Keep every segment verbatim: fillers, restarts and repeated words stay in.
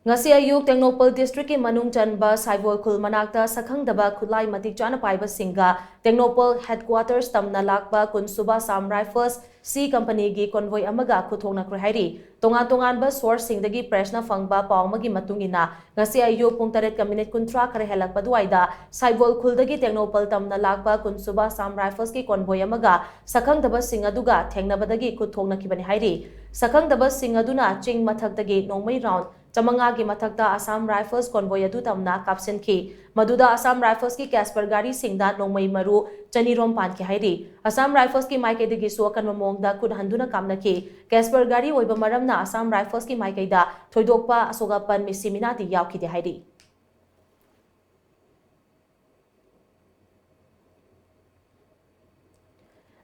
ꯉꯁꯤ ꯑꯌꯨꯛ ꯇꯦꯡꯅꯧꯄꯜ districtꯀꯤ ꯃꯅꯨꯡ ꯆꯟꯕ ꯁꯥꯏꯕꯣꯜ ꯈꯨꯜ ꯃꯅꯥꯛꯇ ꯁꯛꯈꯪꯗꯕ ꯈꯨꯠꯂꯥꯏ ꯃꯇꯤꯛ ꯆꯥꯅ ꯄꯥꯏꯕꯁꯤꯡꯒ ꯇꯦꯡꯅꯧꯄꯜ headquarters ꯇꯝꯅ ꯂꯥꯛꯄ ꯀꯨꯟꯁꯨꯕ Assam Rifles C companyꯒꯤ convoy ꯑꯃꯒ ꯈꯨꯠꯊꯣꯛꯅꯈ꯭ꯔꯦ ꯍꯥꯏꯔꯤ꯫ ꯇꯣꯉꯥꯟ ꯇꯣꯉꯥꯟꯕ sourceꯁꯤꯡꯗꯒꯤ pressꯅ ꯐꯪꯕ ꯄꯥꯎ ꯑꯃꯒꯤ ꯃꯇꯨꯡ ꯏꯟꯅ, ꯉꯁꯤ ꯑꯌꯨꯛ ꯄꯨꯡ ꯇꯔꯦꯠꯀ minute ꯀꯨꯟꯊ꯭ꯔꯥ ꯈꯔ ꯍꯦꯜꯂꯛꯄ ꯑꯗꯨꯋꯥꯏꯗ ꯁꯥꯏꯕꯣꯜ ꯈꯨꯜꯗꯒꯤ ꯇꯦꯡꯅꯧꯄꯜ ꯇꯝꯅ ꯂꯥꯛꯄ ꯀꯨꯟꯁꯨꯕ Assam Riflesꯀꯤ convoy ꯑꯃꯒ ꯁꯛꯈꯪꯗꯕꯁꯤꯡ ꯑꯗꯨꯒ ꯊꯦꯡꯅꯕꯗꯒꯤ ꯈꯨꯠꯊꯣꯛꯅꯈꯤꯕꯅꯤ ꯍꯥꯏꯔꯤ꯫ ꯁꯛꯈꯪꯗꯕꯁꯤꯡ ꯑꯗꯨꯅ ꯆꯤꯡ ꯃꯊꯛꯇꯒꯤ ꯅꯣꯡꯃꯩ round ꯆꯥꯃꯉꯥꯒꯤ ꯃꯊꯛꯇ Assam Rifles convoy ꯑꯗꯨ ꯇꯝꯅ ꯀꯥꯞꯁꯤꯟꯈꯤ꯫ ꯃꯗꯨꯗ Assam Riflesꯀꯤ Casper ꯒꯥꯔꯤꯁꯤꯡꯗ ꯅꯣꯡꯃꯩ ꯃꯔꯨ ꯆꯅꯤꯔꯣꯝ ꯄꯥꯟꯈꯤ ꯍꯥꯏꯔꯤ꯫ Assam Riflesꯀꯤ ꯃꯥꯏꯀꯩꯗꯒꯤꯁꯨ ꯑꯀꯟꯕ ꯃꯑꯣꯡꯗ ꯈꯨꯠ ꯍꯟꯗꯨꯅ ꯀꯥꯞꯅꯈꯤ꯫ Casper ꯒꯥꯔꯤ ꯑꯣꯏꯕ ꯃꯔꯝꯅ Assam Riflesꯀꯤ ꯃꯥꯏꯀꯩꯗ ꯊꯣꯏꯗꯣꯛꯄ ꯑꯁꯣꯛ ꯑꯄꯟ ꯃꯤꯁꯤ ꯃꯤꯅꯥꯗꯤ ꯌꯥꯎꯈꯤꯗꯦ ꯍꯥꯏꯔꯤ꯫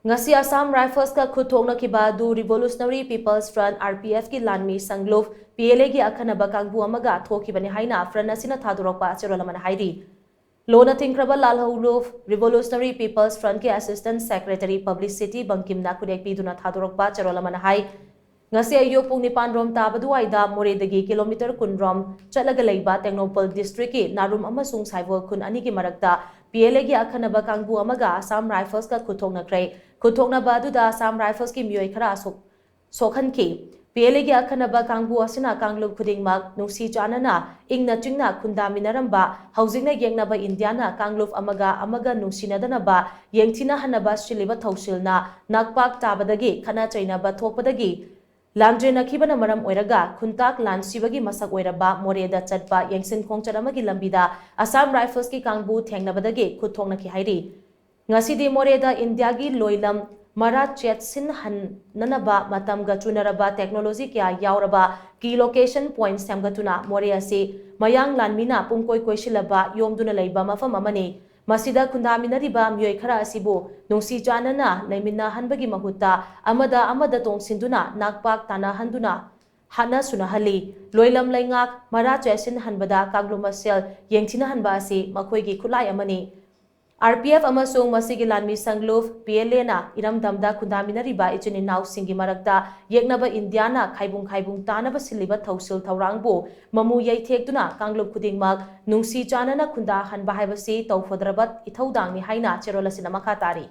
ꯉꯁꯤ Assam Riflesꯀ ꯈꯨꯠ ꯊꯣꯛꯅꯈꯤꯕ ꯑꯗꯨ Revolutionary People's Front, RPFꯀꯤ ꯂꯥꯟꯃꯤ ꯁꯪꯂꯨꯞ, PLAꯒꯤ ꯑꯈꯟꯅꯕ ꯀꯥꯡꯕꯨ ꯑꯃꯒ ꯊꯣꯛꯈꯤꯕꯅꯤ ꯍꯥꯏꯅ Front ꯑꯁꯤꯅ ꯊꯥꯗꯣꯔꯛꯄ ꯆꯦꯔꯣꯜ ꯑꯃꯅ ꯍꯥꯏꯔꯤ꯫ ꯂꯣꯟꯅ ꯊꯤꯡꯈ꯭ꯔꯕ ꯂꯥꯜꯍꯧꯂꯨꯞ Revolutionary People's Frontꯀꯤ Assistant Secretary Publicity ꯕꯪꯀꯤꯝꯅ ꯈꯨꯠꯌꯦꯛ ꯄꯤꯗꯨꯅ ꯊꯥꯗꯣꯔꯛꯄ ꯆꯦꯔꯣꯜ ꯑꯃꯅ ꯍꯥꯏ, ꯉꯁꯤ ꯑꯌꯨꯛ ꯄꯨꯡ ꯅꯤꯄꯥꯟ ꯔꯣꯝ ꯇꯥꯕ ꯑꯗꯨꯋꯥꯏꯗ ꯃꯣꯔꯦꯗꯒꯤ kilometer ꯀꯨꯟ ꯔꯣꯝ ꯆꯠꯂꯒ ꯂꯩꯕ ꯇꯦꯡꯅꯧꯄꯜ districtꯀꯤ ꯅꯥꯔꯨꯝ ꯑꯃꯁꯨꯡ ꯁꯥꯏꯕꯣꯜ ꯈꯨꯟ ꯑꯅꯤꯒꯤ ꯃꯔꯛꯇ PLAꯒꯤ ꯑꯈꯟꯅꯕ ꯀꯥꯡꯕꯨ ꯑꯃꯒ Assam Riflesꯀ ꯈꯨꯠꯊꯣꯛꯅꯈ꯭ꯔꯦ꯫ ꯈꯨꯠꯊꯣꯛꯅꯕ ꯑꯗꯨꯗ Assam Riflesꯀꯤ ꯃꯤꯑꯣꯏ ꯈꯔ ꯑꯁꯣꯛ-, ꯁꯣꯛꯍꯟꯈꯤ꯫ PLAꯒꯤ ꯑꯈꯟꯅꯕ ꯀꯥꯡꯕꯨ ꯑꯁꯤꯅ ꯀꯥꯡꯂꯨꯞ ꯈꯨꯗꯤꯡꯃꯛ ꯅꯨꯡꯁꯤ ꯆꯥꯟꯅꯅ, ꯏꯪꯅ ꯆꯤꯛꯅ ꯈꯨꯟꯗꯥꯃꯤꯟꯅꯔꯝꯕ, ꯍꯧꯖꯤꯛꯅ ꯌꯦꯛꯅꯕ ꯏꯟꯗꯤꯌꯥꯅ ꯀꯥꯡꯂꯨꯞ ꯑꯃꯒ ꯑꯃꯒ ꯅꯨꯡꯁꯤꯅꯗꯅꯕ, ꯌꯦꯡꯊꯤꯅꯍꯟꯅꯕ ꯁꯤꯜꯂꯤꯕ ꯊꯧꯁꯤꯜꯅ ꯅꯥꯛꯄꯥꯛ ꯇꯥꯕꯗꯒꯤ ꯈꯠꯅ ꯆꯩꯅꯕ ꯊꯣꯛꯄꯗꯒꯤ ꯂꯥꯟꯖꯦꯟꯅꯈꯤꯕꯅ ꯃꯔꯝ ꯑꯣꯏꯔꯒ ꯈꯨꯟꯇꯥꯛ ꯂꯥꯟꯁꯤꯕꯒꯤ ꯃꯁꯛ ꯑꯣꯏꯔꯕ ꯃꯣꯔꯦꯗ ꯆꯠꯄ ꯌꯦꯡꯁꯤꯟ ꯈꯣꯡꯆꯠ ꯑꯃꯒꯤ ꯂꯝꯕꯤꯗ Assam Riflesꯀꯤ ꯀꯥꯡꯕꯨ ꯊꯦꯡꯅꯕꯗꯒꯤ ꯈꯨꯠ ꯊꯣꯛꯅꯈꯤ ꯍꯥꯏꯔꯤ꯫ ꯉꯁꯤꯗꯤ ꯃꯣꯔꯦꯗ ꯏꯟꯗꯤꯌꯥꯒꯤ ꯂꯣꯏꯂꯝ ꯃꯔꯥ ꯆꯦꯠꯁꯤꯟꯍꯟꯅꯅꯕ ꯃꯇꯝꯒ ꯆꯨꯅꯔꯕ technology ꯀꯌꯥ ꯌꯥꯎꯔꯕ key location point ꯁꯦꯝꯒꯠꯇꯨꯅ ꯃꯣꯔꯦ ꯑꯁꯤ ꯃꯌꯥꯡ ꯂꯥꯟꯃꯤꯅ ꯄꯨꯡꯀꯣꯏ ꯀꯣꯏꯁꯤꯜꯂꯕ ꯌꯣꯝꯗꯨꯅ ꯂꯩꯕ ꯃꯐꯝ ꯑꯃꯅꯤ꯫ ꯃꯁꯤꯗ ꯈꯨꯟꯗꯥꯃꯤꯟꯅꯔꯤꯕ ꯃꯤꯑꯣꯏ ꯈꯔ ꯑꯁꯤꯕꯨ ꯅꯨꯡꯁꯤ ꯆꯥꯟꯅꯅ ꯂꯩꯃꯤꯟꯅꯍꯟꯕꯒꯤ ꯃꯍꯨꯠꯇ ꯑꯃꯗ ꯑꯃꯗ ꯇꯣꯡꯁꯤꯟꯗꯨꯅ ꯅꯥꯛꯄꯥꯛ ꯇꯥꯅꯍꯟꯗꯨꯅ ꯍꯥꯠꯅ ꯁꯨꯅꯍꯜꯂꯤ꯫ ꯂꯣꯏꯂꯝ ꯂꯩꯉꯥꯛ ꯃꯔꯥ ꯆꯦꯠꯁꯤꯟꯍꯟꯕꯗ ꯀꯥꯡꯂꯨꯞ ꯃꯁꯦꯜ ꯌꯦꯡꯊꯤꯅꯍꯟꯕ ꯑꯁꯤ ꯃꯈꯣꯏꯒꯤ ꯈꯨꯠꯂꯥꯏ ꯑꯃꯅꯤ꯫ ꯑꯥꯔ ꯄꯤ ꯑꯦꯐ ꯑꯃꯁꯨꯡ ꯃꯁꯤꯒꯤ ꯂꯥꯟꯃꯤ ꯁꯪꯂꯨꯞ ꯄꯤ ꯑꯦꯜ ꯑꯦꯅ ꯏꯔꯝꯗꯝꯗ ꯈꯨꯟꯗꯥꯃꯤꯟꯅꯔꯤꯕ ꯏꯆꯤꯟ ꯏꯅꯥꯎꯁꯤꯡꯒꯤ ꯃꯔꯛꯇ ꯌꯦꯛꯅꯕ ꯏꯟꯗꯤꯌꯥꯅ ꯈꯥꯏꯕꯨꯡ ꯈꯥꯏꯕꯨꯡ ꯇꯥꯅꯕ ꯁꯤꯜꯂꯤꯕ ꯊꯧꯁꯤꯜ ꯊꯧꯔꯥꯡꯕꯨ ꯃꯃꯨ ꯌꯩꯊꯦꯛꯇꯨꯅ ꯀꯥꯡꯂꯨꯞ ꯈꯨꯗꯤꯡꯃꯛ ꯅꯨꯡꯁꯤ ꯆꯥꯟꯅꯅ ꯈꯨꯟꯗꯥꯍꯟꯕ ꯍꯥꯏꯕꯁꯤ ꯇꯧꯐꯗ꯭ꯔꯕ ꯏꯊꯧꯗꯥꯡꯅꯤ ꯍꯥꯏꯅ ꯆꯦꯔꯣꯜ ꯑꯁꯤꯅ ꯃꯈꯥ ꯇꯥꯔꯤ꯫